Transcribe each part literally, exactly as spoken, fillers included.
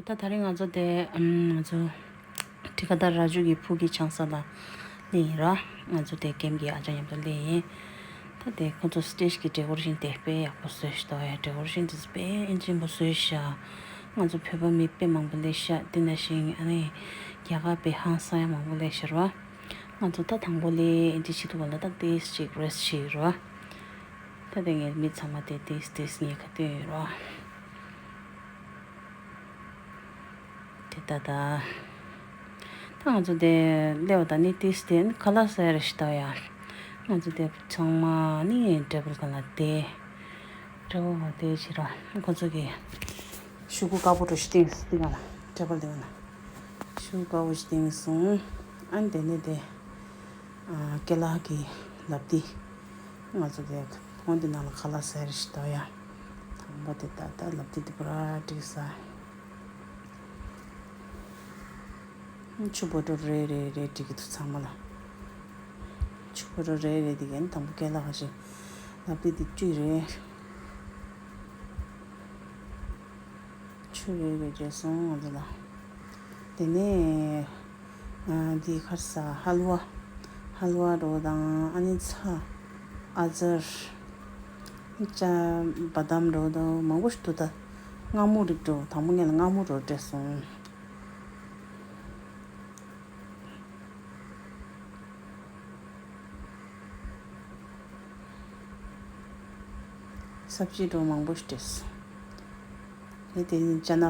ད་ད་རེས་ང་ཚོ་དེ་ཨམ་ང་ཚོ་ཊི་ཀ་དར་ར་ཇུ་གི་ཕུག་གི་ཆང་ས་ལ་སླེབས་ཡིན་ར། ང་ཚོ་དེ་ཀེམ་གི་ཨ་ཅག་མཉམ་དུ་སླེབས་ཡིན། ད་དེ་ཁོ་ཚོ་སི་ཊེཇ་གི་ཌེ་ཀོ་རེ་ཤན་དེ་དཔེ་ཡག་པོ་བཟོས་ཤག་ད་ཡ། ཌེ་ཀོ་རེ་ཤན་དེ་ཚོ་དཔེ་ཨེ་ཆེན་པོ་བཟོས་ཤག་ང་ཚོ་བོད་པ་མི་དཔེ་མང་པོ་སླེབས་ཤག་དེ་ནང་བཞིན་ཨ་ནི་རྒྱ་གར་དཔེ་ཧང་སང་ཡ་མང་པོ་སླེབས་ཤག་ར། ང་ཚོ་ད་དང་པོ་ལས་ཨེ་འདྲ་བྱེད་དུས་ག་ལ་ད་ཏོག་ཙམ་ཅིག་རེ་སི་ཊི་བྱེད་ཀྱི་ར། ད་དེ་ངའི་མི་ཚང་མ་དེ་ཏོག་ཙམ་ཏོག་ཙམ་ངའི་ཁ་ཐོན་ཡོད་ར། དེ་ད་ད། ད་ང་ཚོ་དེ་སླེབས་པ་ད་ནི་ཏོག་ཙམ་དེ་ནི་ཁ་ལག་ཟ་ཡ་རེ་ཞིག་ད་ཡ། ང་ཚོ་དེ་ཚང་མ་ནི་ཊེ་བལ་སྒང་ལ་བསྡད། ཊེ་བལ་སྒང་ལ་བསྡད་བྱས་ར། ཁོ་ཚོ་གི་ཤོག་གུ་དཀར་པོ་འདྲ་ཞིག་བཏིང་སོང་། དེ་སྒང་ལ་ཊེ་བལ་དེ་སྒང་ལ་ཤོག་གུ་དཀར་པོ་ཞིག་བཏིང་སོང་། ཨ་ནི་དེ་ནས་དེ་ཨ་ཀེ་ལ་གི་ལབ་ཏི། ང་ཚོ་དེ་ཁོང་དེ་ནང་ལ་ཁ་ལག་ཟ་ཡ་རེ་ཞིག་ད་ཡ། དང་པོ་དེ་ད་ལྟ་ལབ་ཏི་དེ་པུ་ར་ཏིག་ཟ། ཆུ་བོ་ཊོ་རེ་རེ་རེ་སྒྲིག་གི་འདུག་ཚང་མ་ལ། ཆུ་བོ་ཊོ་རེ་རེ་དེ་གན་དང་པོ་ཀེ་ལ་ཁ་ཤས་ལབ་ཏི་དེ་བཅུ་རེ། ཆུ་རེ་རེ་རེ་སོང་ང་ཚོ་ལ། དེ་ནས་ཨ་འདི་ཁར་ས་ཧལ་ཝ། ཧལ་ཝ་འདྲ་བོ་དང་ཨ་ནི་ཚྭ། ཨ་ཙར། ཅ་བ་དམ་འདྲ་བོ་དང་མང་པོ་ཞིག་འདུག་ད་མངར་མོ་རིགས་འདྲ་བོ། དང་པོ་ངས་ལ་མངར་མོ་འདྲ་བོ་སྤྲད་སོང་། སབ་ཇི་འདྲ་བོ་མང་པོ་ཞིག་སྤྲད་སོང་། ངས་དེ་ནི་ཅ་ན།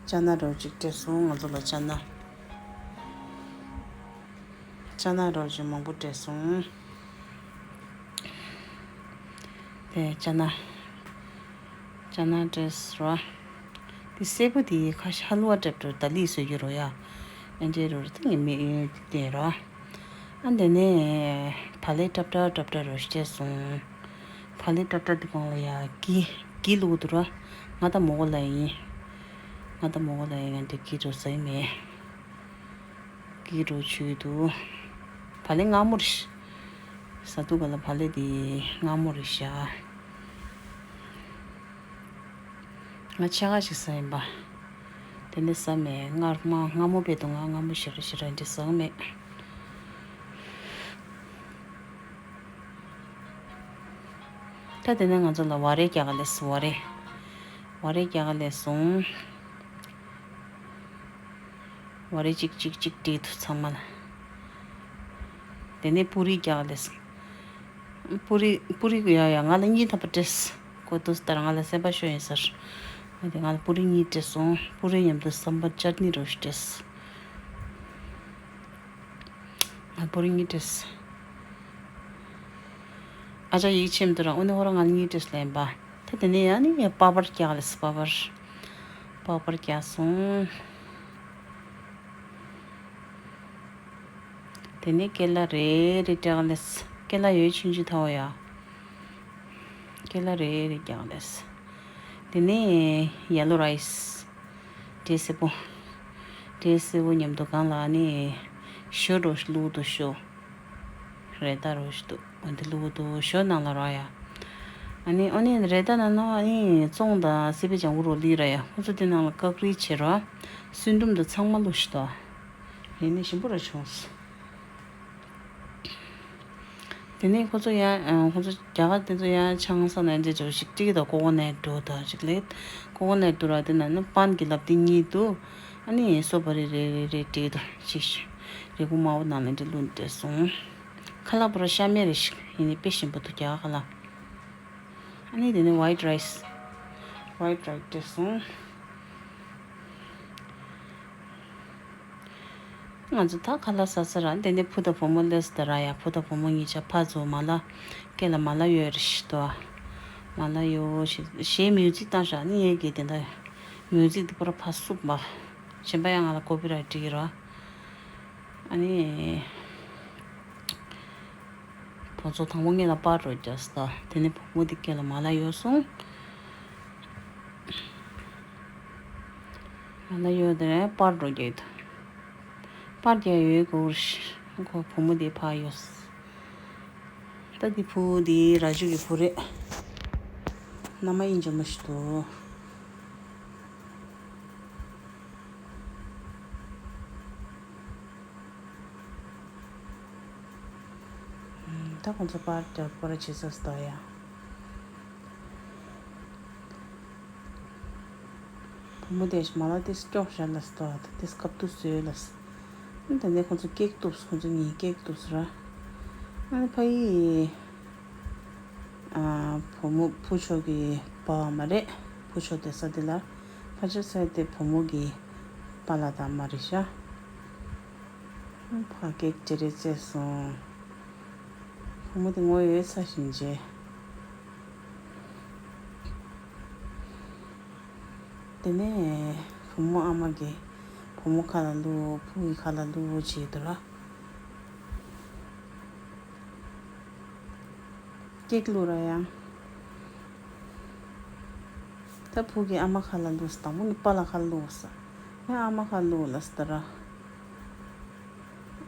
ཅ་ན་འདྲ་བོ་ཅིག་སྤྲད་སོང་། ང་ཚོ་ལ་ཅ་ན། ཅ་ན་འདྲ་བོ་ཅིག་མང་པོ་སྤྲད་སོང་། དེ་ཅ་ན། ཅ་ན་སྤྲད་སོང་ར། དེ་སེར་པོ་དེ་ཁ་ཤས་ཧལ་ཝ་སྤྲད་འགྲོ། ད་ལི་བཟོས་ཀྱི་རོ་ཡ། ཨེ་འདྲ་རོ་ད་ངས་མི་ཡོད་དེ་ར། ཨ་འདི་ནས་བག་ལེབ་ཏྲབ་ཏྲབ་ཏྲབ་ཏྲབ་རོ་སྤྲད་སོང་། བག་ལེབ་ཏྲབ་ཏྲབ་དེ་གང་ལ་ཡ་གི་གི་བླུགས་འདུག་ར། ང་ད་མོ་གོ་ལ་ཡིན། ང་ད་མོ་གོ་ལ་ཡིན། ང་འདི་གི་རོ་ཟ་ཡི་མེད། གི་རོ་ཆུ་འདུག་བག་ལེབ་མངར་མོ་རེད། ཟ་འདུག་ག་ལ་བག་ལེབ་དེ་མངར་མོ་རེད་ཤག་ང་ཕྱེད་ཀ་ཞིག་ཟ་ཡིན་པ། དེ་ནས་ཟ་མེད། མངར་མ་མངར་མོ་བས་དུ་ང་མངར་མོ་ཞེ་དྲག་ཞེ་དྲག་འདི་ཟ་གི་མེད། ད་དེ་ནས་ང་ཚོ་ལ་ཝ་རེ་རྒྱག་ག་སླེབས་སོང་། ཝ་རེ། ཝ་རེ་རྒྱག་ག་སླེབས་སོང་། ཝ་རེ་གཅིག་གཅིག་གཅིག་སྤྲད་འདུག་ཚང་མ་ལ། དེ་ནས་པུ་རི་རྒྱག་ག་སླེབས་སོང་། པུ་རི། པུ་རི་ཡ་ཡ་ང་ལ་གཉིས་ཐམ་པ་སྤྲད། ཁོ་དུས་ལྟར་ང་ལ་སེམས་པ་ཤོར་ཡིན་ཟེར། ང་དེ་ང་ལ་པུ་རི་གཉིས་སྤྲད་སོང་། པུ་རི་མཉམ་དུ་སམ་བར་ཅར་ནི་རོ་སྤྲད། ང་པུ་རི་གཉིས་སྤྲད། ཨ་ཅག་ཡིད་ཆེས་མི་འདུག་ར། ཨོ་ནི་ཧོ་ར་ང་ལ་གཉིས་སྤྲད་ལན་པ། ད་དེ་ནས་ཡང་ནི་ཡང་པགས་པར་རྒྱག་ལས། པགས་པར། པགས་པར་རྒྱག་སོང་། དེ་ནས་ཀེ་ལ་རེ་རེ་རྒྱག་ལས། ཀེ་ལ་ཡོད་ཆུང་ཆུང་ཐའོ་ཡ། ཀེ་ལ་རེ་རེ་རྒྱག་ལས། དེ་ནས་ཡེ་ལོ་རའི་སི། འབྲས་སེར་པོ། འབྲས་སེར་པོ་མཉམ་དུ་གང་ལ་ནི་ཞོ་འདྲ་བླུགས་འདུག་ཞོ། རེད་ད་རོ་ཞིག་འདུག་འོན་ཏེ་བླུགས་འདུག་ཞོ་ནང་ལ་རོ་ཡ། ཨ་ནི་ཨོ་ནི་རེད་ད་ན་ནོ་ཨ་ནི་ཙོང་དང་སི་པི་ལྗང་གུ་རོ་ལི་ར་ཡ། ཁོ་ཚོ་དེ་ནང་ལ་བཀག་རིལ་བྱེད་རོ། སུན་འབྲུམ་དང་ཚང་མ་བླུགས་ཤིག་ཏོ། རེད་ནི་ཞིམ་པོ་ར་བྱུང་སོང་། དེ་ནས་ཁོ་ཚོ་ཡང་ཁོ་ཚོ་རྒྱ་གར་དེ་ཚོ་ཡང་ཆང་ས་ནས་འདི་ཚོ་ཞིག་ཏིག་དང་ཀོ་ཀོ་ནེ་ཊི་འདྲ་བོ་དང་ཞིག་ལས། ཀོ་ཀོ་ནེ་ཊི་འདྲ་བོ་ར་དེ་ནང་ནི་པན་གྱི་ལབ་དེ་གཉིས་འདུག་ཨ་ནི་སོ་པ་རི་རེ་རེ་རེ་ཏིག་དང་ཞིག་རེ་གུ་མའོ་ནང་ལ་འདི་བླུགས་འདྲ་སོང་། ཁ་ལག་པོ་ར་ཤ་མེད་རེ་ཞིག་ཡིན་ནི་དཔེ་ཞིམ་པོ་འདུག་རྒྱ་གར་ཁ་ལག་ཨ་ནི་དེ་ནི་ཝའི་ཊི་རའི་སི། ཝའི་ཊི་རའི་སི་འདྲ་སོང་། ང་ཚོ་ད་ཁ་ལག་ཟ་ས་ར། དེ་ནས་བུ་དང་བུ་མོ་སླེབས་སོང་ད་ར་ཡ། བུ་དང་བུ་མོ་གཉིས་ཆ་ཕར་ཚུར་མ་ལ། སྐེ་ལ་མ་ལ་ཡོད་རེད་ཤི་ཏོ། མ་ལ་ཡོད་ཞེས་མིའུ་ཛིག་བཏང་ཤག་ནི་ཡས་ཀྱི་དེ་འདྲ་མིའུ་ཛིག་དེ་པོ་ར་ཕར་སུབ་པ། གཞན་པ་ཡང་ང་ལ་ཀོ་པི་རའི་ཊི་འགྲིག་གི་ར། ཨ་ནི། བུ་ཚོ་དང་པོ་ངེད་ལ་པར་རོ་རྒྱག་སྟ། དེ་ནས་བུ་མོ་དེ་སྐེ་ལ་མ་ལ་ཡོད་སོང་། མ་ལ་ཡོད་དེ་ནས་པར་རོ་རྒྱག་ཏུ། པར་རྒྱག་ཡོད་གོ་ར་ཤི། ཁོ་བུ་མོ་དེ་ཕ་ཡོད། ད་དེ་བུ་དེ་ར་ཇུ་གི་བུ་རེད། མནའ་མ་ཡིན་ཅོ་མ་ཤི་ཏོ། ད་ཁོང་ཚོ་པར་དེར་སྐོར་ར་བྱེད་ས་སྟོ་ཡ། བུ་མོ་དེ་མ་ལ་དེ་སྐྱོག་བཞག་ལ་སྟོ་ད་དེ་སྐབས་དུས་སུ་ཡོད་ལ། ད་ནས་ཁོང་ཚོ་ཀེག་གཏུབས། ཁོང་ཚོ་གཉིས་ཀེག་གཏུབས་ར། ཨ་ནི་ཕ་ཡི་ཨ་བུ་མོ་བུ་མཆོག་གི་པ་བ་མ་རེད། བུ་མཆོག་དེ་ས་དེ་ལ་ཕ་ཆེ་ས་དེ་བུ་མོ་གི་པ་ལ་ད་མ་རེད་ཤག་ཕ་ཀེག་ཅེ་རེ་བཙས་སོང་། བུ་མོ་དེ་ངོ་ཡོད་ས་བཞིན་བྱས། དེ་ནས་བུ་མོ་ཨ་མ་གིས་བུ་མོ་ཁ་ལ་བླུགས། བུ་ཡི་ཁ་ལ་བླུགས་བྱས་འདུག་ར། ཀེག་བླུགས་ར་ཡང་། ད་བུ་གིས་ཨ་མ་ཁ་ལ་བླུགས། དང་པོ་ནི་པཱ་ལགས་ཁ་ལ་བླུགས་ས། ཡང་ཨ་མ་ཁ་ལ་བླུགས་ལབ་ས་ར།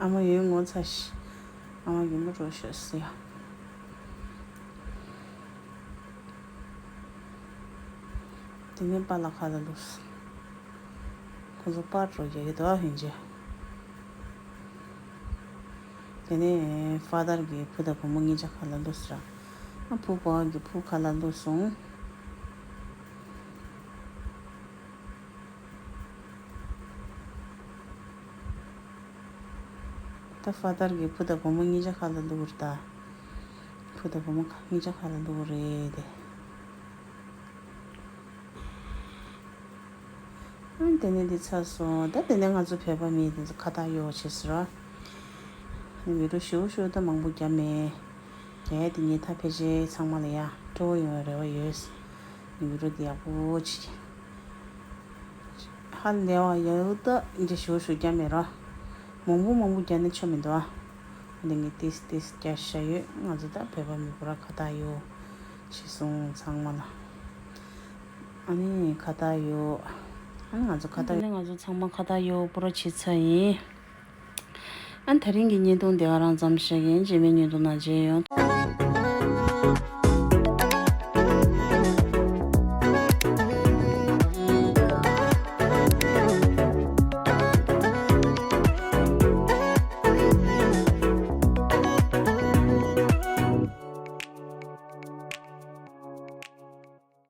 ཨ་མ་ཡོད་ངོ་ཚ་ཤི། ཨ་མ་གིས་མོ་རོ་ཤོད་ཟེར་ཡ། དེ་ནས་པཱ་ལགས་ཁ་ལ་བླུགས། ཁོ་ཚོ་པར་འགྲོ་རྒྱག་གི་འདུག་ཨ་ཧིན་ཇེ། དེ་ནས་ཕ་དར་གྱིས་བུ་དང་བུ་མོ་གཉིས་ཆ་ཁ་ལ་བླུགས་ཟེར། ཨ་བུ་པ་གིས་བུ་ཁ་ལ་བླུགས་སོང་། ད་ཕ་དར་གྱིས་བུ་དང་བུ་མོ་གཉིས་ཆ་ཁ་ལ་བླུགས་རེད་ད། བུ་དང་བུ་མོ་གཉིས་ཆ་ཁ་ལ་བླུགས་རེད་དེ། ཨ་དེ་ནས་འདི་ཚར་སོང་། ད་དེ་ནས་ང་ཚོ་བོད་པ་མི་དེ་ཚོ་ཁ་བཏགས་གཡོག་བྱེད་ཟེར་ར། ནི་བི་རུ་ཞུ་ཞུ་ད་མང་པོ་བརྒྱབ་མེད། རྒྱ་ཡ་དེ་ཉིད་ད་ཕལ་ཆེར་ཚང་མ་ལ་ཡ་སྤྲོ་བོ་ཡོང་བའི་རེ་བ་ཡོད། ནི་བི་རུ་དེ་ཡག་པོ་བྱེད། ཧ་ལས་པ་ཡག་ད་འདི་ཞུ་ཞུ་བརྒྱབ་མེད་ར། མང་པོ་མང་པོ་བརྒྱབ་ན་ཆོ་མི་འདུག་ཨ། འདི་ངས་ཏིས་ཏིས་བརྒྱབ་བཞག་ཡོད། ང་ཚོ་ད་བོད་པ་མི་བུ་ར་ཁ་བཏགས་གཡོག་བྱེད་སོང་ཚང་མ་ལ། ཨ་ནི་ཁ་བཏགས་གཡོག་ཨ་ནི་ང་ཚོ་ཁ་བཏགས། ཨ་ནི་ང་ཚོ་ཚང་མ་ཁ་བཏགས་གཡོག་པོ་ར་བྱེད་ཚར་ཡིན། ཨ་ནི་དེ་རིང་གི་བརྙན་ཐུང་འདི་ག་རང་ཙམ་བཤད་ཀྱིན་རྗེས་མའི་བརྙན་ཐུང་ནང་མཇལ་ཡོང་།